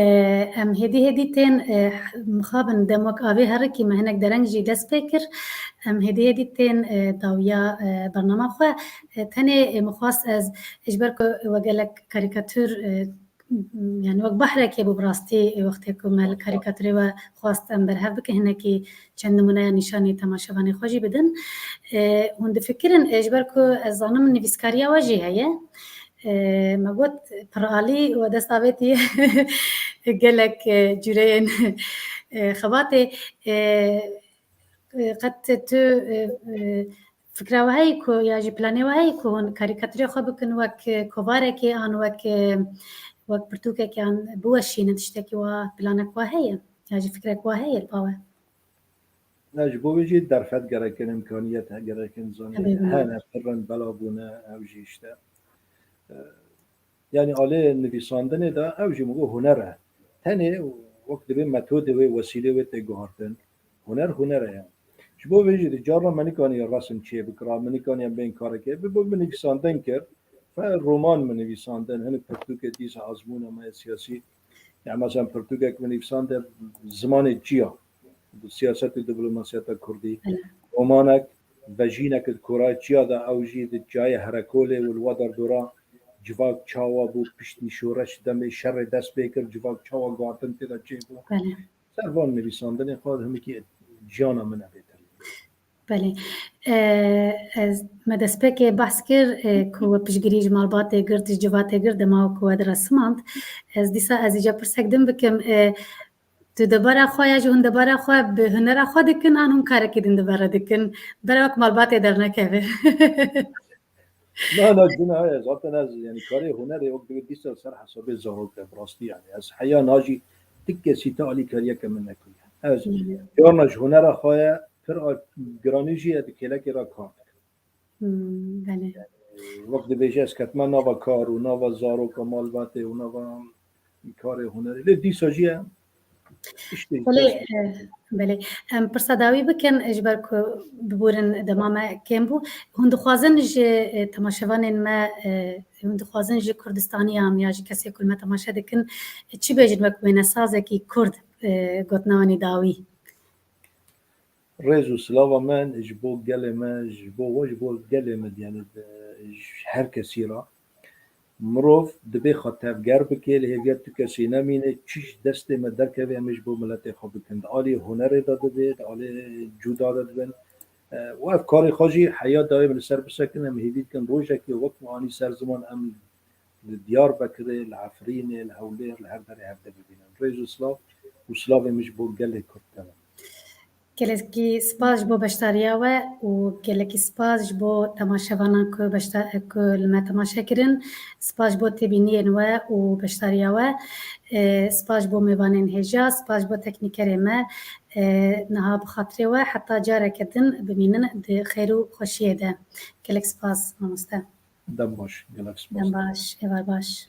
em hêdî hêdî tên, e, mixabin dem wek avê herikî me hinek dereng jî dest pê kir. Em hêdî hêdî tên, e, dawiya, e, bernama xwe. E, tenê, e, min xwest ez ji ber ku we gelek karîkatûr, e, yani wek behrekê bû bi rastî, e, wextê ku me li karîkatûrê we xwest em berhev bikin, hinekî çend nimûneya nîşanî temaşevanê xwe jî bidin. E, hûn difikirin, e, ji ber ku ez zanim nivîskariya we jî heye. E, me got piralî we dest avêtî gelek, e, cûreyên, e, xebatê, e, e, qet tu, e, e, fikra we heye ku ya jî planê we heye ku hûn karîkaturê xwe bikin wek, e, kovarekê an wek, e, wek pirtûkekê an biweşînin, tiştekî wa, planek wa heye ya jî fikrek wa heye li ba we? Ne, ji bo wê jî derfet gerek in, imkaniyet gerek in, zanî hene pir in, bela bûne, ew jî işte. E, yani alê nivîsandinê de ew jî min got huner e. Tenê wek dibê metodê wê, wesîlê wê tê guhartin. Huner, huner e yani. Ji bo vê jî di carna me nikaniye resim çêbikira, me nikaniye bên karekê. Bi bo min nivîsandin kir, fe roman min nivîsandin, hinek pirtûkê dîsa azmûna me siyasî. Yani mesela pirtûkek min nivîsande zimanê çiya, siyaset û diplomasiyeta kurdî. Romanek, Vejînek di Korayê Çiya de, ew jî di çiyayê Herekolê û li wa derdora civak çawa bû, piştî şoreş demê şerê dest pê kir, civak çawa guhartin tê de çêbû. Ser van nivîsandinê xwe himikî ciyana min ev ê telî. Belê. E, ez, me destpêkê behs kir, e, ku we piştgirî ji malbatê girt, ji civatê girt, dema ku we diresimand. Ez dîsa ez îca pirsek din bikim. E, tu debara xwe ya jî hûn debara xwe bi hunera xwe dikin, an hûn karekî din di ber re dikin? Bera wek malbatê dernekeve. Na, na, guna heye. Zaten ez, yani karê hunerê wek divê dîsa ser hesabê zarok e, bi rastî yani. Ez heya na jî ti kesî te alîkariyeke min nekiriye. Ez carna ji hunera xwe ye, pir a-, giranî jî ye, di kêlekê re kar dikim. Hmm, belê. Wek dibêje ez ketime nava kar û nava zaroka malbatê û nava karê hunerê. Lê dîsa jî ye. Belê, e, belê. Em pirsa dawî bikin, ji ber ku biborin dema me kêm bû. Hûn dixwazin ji, e, temaşevanên me, e, hûn dixwazin ji Kurdistaniyan ya ji kesê ku li me temaşe dikin, e, çi bêjin wek wênesazekî Kurd, e, gotina wan ê dawî? Rêz û silava min ji bo gelê me, ji bo we, ji bo gelê me, yani, e, ji her kesî re. Mirov dibê xwe tevger bike, li hêviya tu kesî nemîne, çi ji destê me derkeve, em ê ji bo miletê xwe bikin. Di alî hunerê de dibe, di alî cuda de dibin. E, û ev karê xwe jî heya dayê min li ser bisekin, em hêvî dikin rojekê wek me anî ser ziman, em li Diyarbekirê, li Efrînê, li Hewlêr, li her derê hevde bibînin. Rêz û silav û silavê min ji bo gelê Kurd tene. Gelekî spas ji bo beşdariya we û gelekî spas ji bo temaşevanan ku beşda-, ku li me temaşe kirin. Spas ji bo têbîniyên we û beşdariya we. E, spas ji bo mêvanên hêja, spas ji bo teknîkerê me. E, niha bi xatirê we heta careke din bimînin di xêr û xweşiyê de. Gelek spas mamoste. Dem baş, gelek spas. Dem baş, êvar baş.